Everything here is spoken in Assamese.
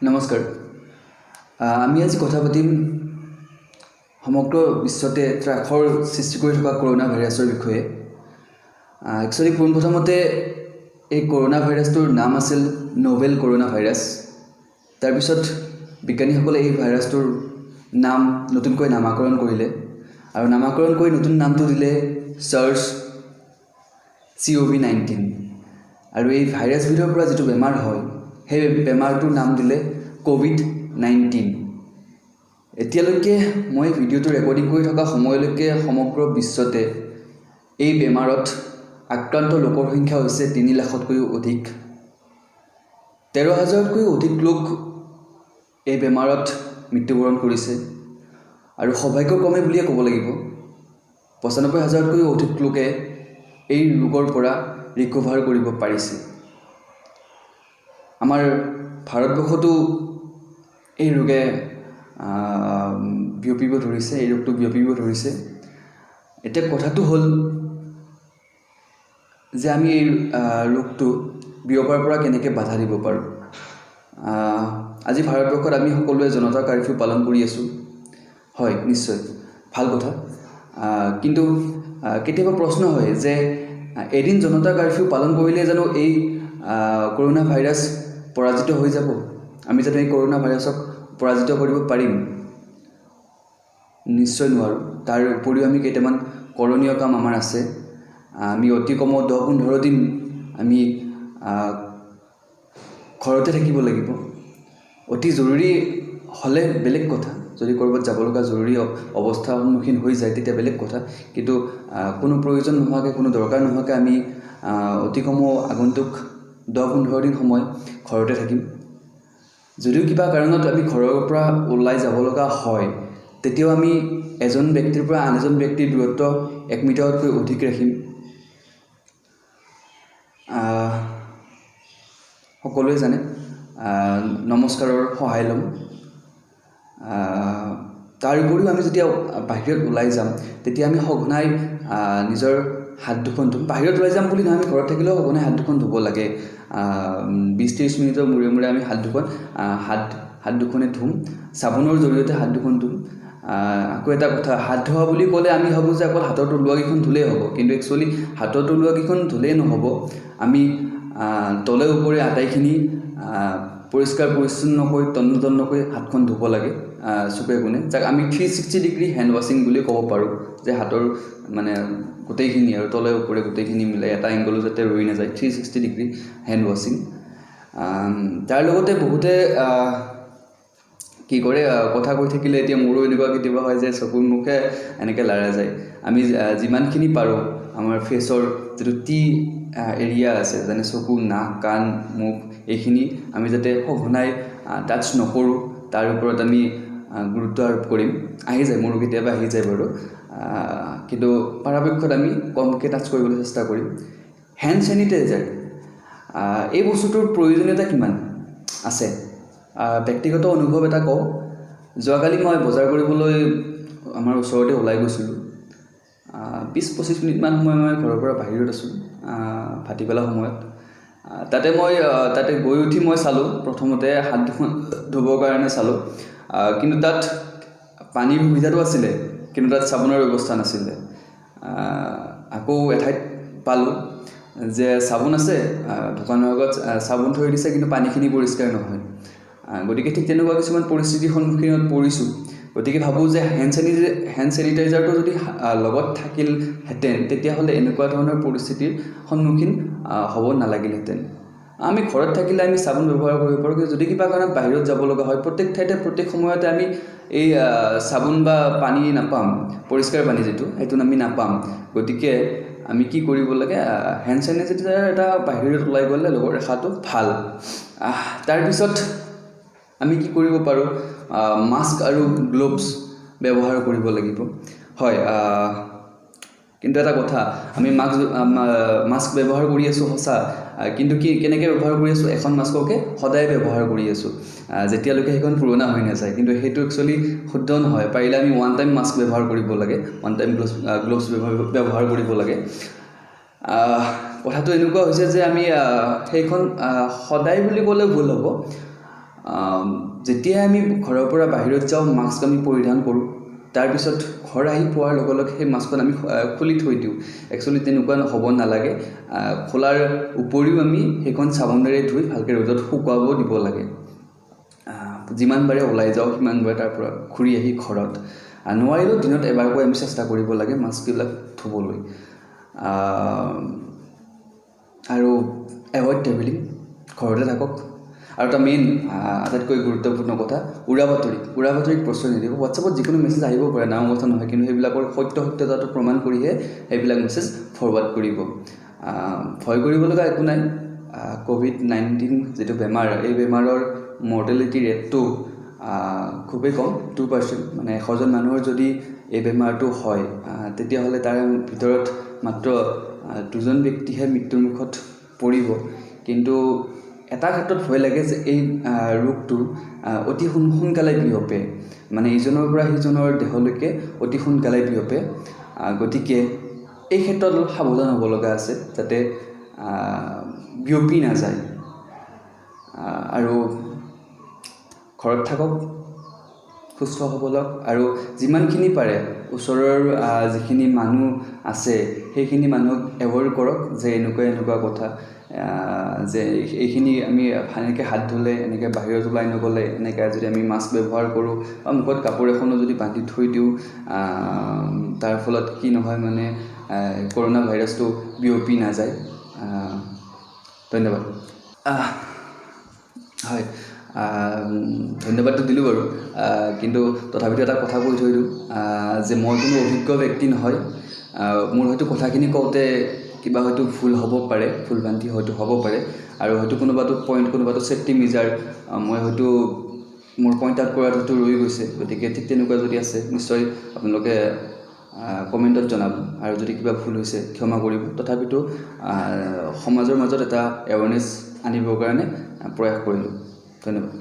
নমস্কাৰ। আমি আজি কথা পাতিম সমগ্ৰ বিশ্বতে ত্ৰাসৰ সৃষ্টি কৰি থকা কৰোণা ভাইৰাছৰ বিষয়ে। একচুৱেলি পোনপ্ৰথমতে এই কৰোণা ভাইৰাছটোৰ নাম আছিল নভেল কৰোণা ভাইৰাছ। তাৰপিছত বিজ্ঞানীসকলে এই ভাইৰাছটোৰ নাম নতুনকৈ নামাকৰণ কৰিলে আৰু নামাকৰণ কৰি নতুন নামটো দিলে চাৰ্ছ CoV-19। আৰু এই ভাইৰাছবিধৰ পৰা যিটো বেমাৰ হয়, সেই বেমাৰটোৰ নাম দিলে COVID-19। এতিয়ালৈকে মই ভিডিঅ'টো ৰেকৰ্ডিং কৰি থকা সময়লৈকে সমগ্ৰ বিশ্বতে এই বেমাৰত আক্ৰান্ত লোকৰ সংখ্যা হৈছে 3 লাখতকৈও অধিক। 13 হাজাৰতকৈও অধিক লোক এই বেমাৰত মৃত্যুবৰণ কৰিছে আৰু সৌভাগ্যক্ৰমে বুলিয়ে ক'ব লাগিব 95 হাজাৰতকৈও অধিক লোকে এই ৰোগৰ পৰা ৰিকভাৰ কৰিব পাৰিছে। আমাৰ ভাৰতবৰ্ষতো এই ৰোগে বিয়পিব ধৰিছে, এই ৰোগটো বিয়পিব ধৰিছে। এতিয়া কথাটো হ'ল যে আমি এই ৰোগটো বিয়পাৰ পৰা কেনেকৈ বাধা দিব পাৰোঁ। আজি ভাৰতবৰ্ষত আমি সকলোৱে জনতা কাৰফিউ পালন কৰি আছোঁ, হয় নিশ্চয় ভাল কথা। কিন্তু কেতিয়াবা প্ৰশ্ন হয় যে এদিন জনতা কাৰফিউ পালন কৰিলে জানো এই কৰোণা ভাইৰাছ পৰাজিত হৈ যাব? আমি জানো এই কৰোণা ভাইৰাছক পৰাজিত কৰিব পাৰিম? নিশ্চয় নোৱাৰোঁ। তাৰ উপৰিও আমি কেইটামান কৰণীয় কাম আমাৰ আছে। আমি অতি কমেও 10-15 দিন আমি ঘৰতে থাকিব লাগিব। অতি জৰুৰী হ'লে বেলেগ কথা, যদি ক'ৰবাত যাব লগা জৰুৰী অৱস্থাৰ সন্মুখীন হৈ যায় তেতিয়া বেলেগ কথা। কিন্তু কোনো প্ৰয়োজন নোহোৱাকৈ, কোনো দৰকাৰ নোহোৱাকৈ আমি অতি কমেও আগন্তুক 10-15 দিন সময় ঘৰতে থাকিম। যদিও কিবা কাৰণত আমি ঘৰৰ পৰা ওলাই যাব লগা হয়, তেতিয়াও আমি এজন ব্যক্তিৰ পৰা আন এজন ব্যক্তিৰ দূৰত্ব 1 মিটাৰতকৈ অধিক ৰাখিম। সকলোৱে জানে নমস্কাৰৰ সহায় ল'ম। তাৰ উপৰিও আমি যেতিয়া বাহিৰত ওলাই যাম তেতিয়া আমি সঘনাই নিজৰ হাত দুখন ধুম। বাহিৰত ওলাই যাম বুলি নহয়, আমি ঘৰত থাকিলেও সঘনাই হাত দুখন ধুব লাগে। 20-30 মিনিটৰ মূৰে মূৰে আমি হাত দুখনে ধুম, চাবোনৰ জৰিয়তে হাত দুখন ধুম। আকৌ এটা কথা, হাত ধোৱা বুলি ক'লে আমি ভাবোঁ যে অকল হাতৰ তলুৱাকেইখন ধুলেই হ'ব, কিন্তু একচুৱেলি হাতৰ তলুৱাকেইখন ধুলেই নহ'ব। আমি তলে ওপৰে আটাইখিনি পৰিষ্কাৰ পৰিচ্ছন্নকৈ তন্ন তন্নকৈ হাতখন ধুব লাগে চুকে কোণে, যাক আমি 360 ডিগ্ৰী হেণ্ড ৱাশ্বিং বুলি ক'ব পাৰোঁ। যে হাতৰ মানে গোটেইখিনি আৰু তলে ওপৰে গোটেইখিনি মিলাই এটা এংগলো যাতে ৰৈ নাযায়, 360 ডিগ্ৰী হেণ্ড ৱাশ্বিং। তাৰ লগতে বহুতে কি কৰে, কথা কৈ থাকিলে এতিয়া মোৰো এনেকুৱা কেতিয়াবা হয় যে চকুৰ মুখে এনেকৈ লাৰা যায়। আমি যিমানখিনি পাৰোঁ আমাৰ ফেচৰ যিটো টি এৰিয়া আছে, যেনে চকু, নাক, কাণ, মুখ, এইখিনি আমি যাতে সঘনাই টাচ নকৰোঁ তাৰ ওপৰত আমি গুৰুত্ব আৰোপ কৰিম। আহি যায়, মোৰো কেতিয়াবা আহি যায় বাৰু, কিন্তু পৰাপক্ষত আমি কমকৈ টাচ কৰিবলৈ চেষ্টা কৰিম। হেণ্ড চেনিটাইজাৰ এই বস্তুটোৰ প্ৰয়োজনীয়তা কিমান আছে, ব্যক্তিগত অনুভৱ এটা কওঁ। যোৱাকালি মই বজাৰ কৰিবলৈ আমাৰ ওচৰতে ওলাই গৈছিলোঁ। 20-25 মিনিটমান সময় মই ঘৰৰ পৰা বাহিৰত আছোঁ ভাটিবেলা সময়ত। তাতে গৈ উঠি মই চালোঁ, প্ৰথমতে হাত দুখন ধুবৰ কাৰণে চালোঁ, কিন্তু তাত পানীৰ সুবিধাটো আছিলে, কিন্তু তাত চাবোনৰ ব্যৱস্থা নাছিলে। আকৌ এঠাইত পালোঁ যে চাবোন আছে, দোকানৰ আগত চাবোন থৈ দিছে, কিন্তু পানীখিনি পৰিষ্কাৰ নহয়। গতিকে ঠিক তেনেকুৱা কিছুমান পৰিস্থিতিৰ সন্মুখীনত পৰিছোঁ। গতিকে ভাবোঁ যে হেণ্ড চেনিটাইজাৰটো যদি লগত থাকিলহেঁতেন তেতিয়াহ'লে এনেকুৱা ধৰণৰ পৰিস্থিতিৰ সন্মুখীন হ'ব নালাগিলহেঁতেন। আমি ঘৰত থাকিলে আমি চাবোন ব্যৱহাৰ কৰিব পাৰোঁ, কিন্তু যদি কিবা কাৰণত বাহিৰত যাব লগা হয়, প্ৰত্যেক ঠাইতে প্ৰত্যেক সময়তে আমি এই চাবোন বা পানী নাপাম, পৰিষ্কাৰ পানী যিটো সেইটো আমি নাপাম। গতিকে আমি কি কৰিব লাগে, হেণ্ড চেনিটাইজাৰ এটা বাহিৰত ওলাই গ'লে লগত ৰখাটো ভাল। তাৰপিছত আমি কি কৰিব পাৰোঁ, মাস্ক আৰু গ্ল'ভছ ব্যৱহাৰ কৰিব লাগিব। হয়, কিন্তু এটা কথা, আমি মাস্ক ব্যৱহাৰ কৰি আছোঁ সঁচা, কিন্তু কি কেনেকৈ ব্যৱহাৰ কৰি আছোঁ, এখন মাস্ককে সদায় ব্যৱহাৰ কৰি আছোঁ যেতিয়ালৈকে সেইখন পুৰণা হৈ নাযায়। কিন্তু সেইটো একচুৱেলি শুদ্ধ নহয়। পাৰিলে আমি ওৱান টাইম মাস্ক ব্যৱহাৰ কৰিব লাগে, ওৱান টাইম গ্ল'ভছ ব্যৱহাৰ কৰিব লাগে। কথাটো এনেকুৱা হৈছে যে আমি সেইখন সদায় বুলি ক'লে ভুল হ'ব, যেতিয়াই আমি ঘৰৰ পৰা বাহিৰত যাওঁ মাস্ক আমি পৰিধান কৰোঁ, তাৰপিছত ঘৰ আহি পোৱাৰ লগে লগে সেই মাস্কখন আমি খুলি থৈ দিওঁ। একচুৱেলি তেনেকুৱা হ'ব নালাগে। খোলাৰ উপৰিও আমি সেইখন চাবোনেৰে ধুই ভালকৈ ৰ'দত শুকুৱাব দিব লাগে। যিমান বাৰে ওলাই যাওঁ সিমান বাৰে তাৰ পৰা ঘূৰি আহি ঘৰত, নোৱাৰিলেও দিনত এবাৰকৈ আমি চেষ্টা কৰিব লাগে মাস্কবিলাক ধুবলৈ। আৰু এভইড ট্ৰেভেলিং, ঘৰতে থাকক। আৰু এটা মেইন আটাইতকৈ গুৰুত্বপূৰ্ণ কথা, উৰা বাতৰিক প্ৰশ্ৰয় নিদিব। হোৱাটছএপত যিকোনো মেছেজ আহিব পাৰে, ডাঙৰ কথা নহয়, কিন্তু সেইবিলাকৰ সত্যতাটো প্ৰমাণ কৰিহে সেইবিলাক মেছেজ ফৰৱাৰ্ড কৰিব। ভয় কৰিব লগা একো নাই। COVID-19 যিটো বেমাৰ, এই বেমাৰৰ মৰ্টেলিটি ৰেটটো খুবেই কম, 2%। মানে 100জন মানুহৰ যদি এই বেমাৰটো হয় তেতিয়াহ'লে তাৰে ভিতৰত মাত্ৰ 2জন ব্যক্তিহে মৃত্যুৰ মুখত পৰিব। কিন্তু এটা ক্ষেত্ৰত ভয় লাগে যে এই ৰোগটো অতি সোনকালে বিয়পে, মানে ইজনৰ পৰা সিজনৰ দেহলৈকে অতি সোনকালে বিয়পে। গতিকে এই ক্ষেত্ৰত অলপ সাৱধান হ'ব লগা আছে যাতে বিয়পি নাযায়। আৰু ঘৰত থাকক, সুস্থ সবল হওক, আৰু যিমানখিনি পাৰে ওচৰৰ যিখিনি মানুহ আছে সেইখিনি মানুহক এভইড কৰক যে এনেকুৱা এনেকুৱা কথা, যে এইখিনি আমি এনেকৈ হাত ধুলে, এনেকৈ বাহিৰত ওলাই নগ'লে, এনেকৈ যদি আমি মাস্ক ব্যৱহাৰ কৰোঁ বা মুখত কাপোৰ এখনো যদি বান্ধি থৈ দিওঁ, তাৰ ফলত কি নহয় মানে কৰোণা ভাইৰাছটো বিয়পি নাযায়। ধন্যবাদ। হয়, ধন্যবাদটো দিলোঁ বাৰু, কিন্তু তথাপিতো এটা কথা কৈ থৈ দিওঁ যে মই কোনো অভিজ্ঞ ব্যক্তি নহয়। মোৰ হয়তো কথাখিনি কওঁতে কিবা হয়তো ভুল হ'ব পাৰে, ভুল ভ্ৰান্তি হয়তো হ'ব পাৰে, আৰু হয়তো কোনোবাটো পইণ্ট, কোনোবাটো ছেফটি মেজাৰ মই হয়তো মোৰ পইণ্ট আউট কৰাত হয়তো ৰৈ গৈছে। গতিকে ঠিক তেনেকুৱা যদি আছে নিশ্চয় আপোনালোকে কমেণ্টত জনাব, আৰু যদি কিবা ভুল হৈছে ক্ষমা কৰিব। তথাপিতো সমাজৰ মাজত এটা এৱাৰনেছ আনিবৰ কাৰণে প্ৰয়াস কৰিলোঁ। ধন্যবাদ।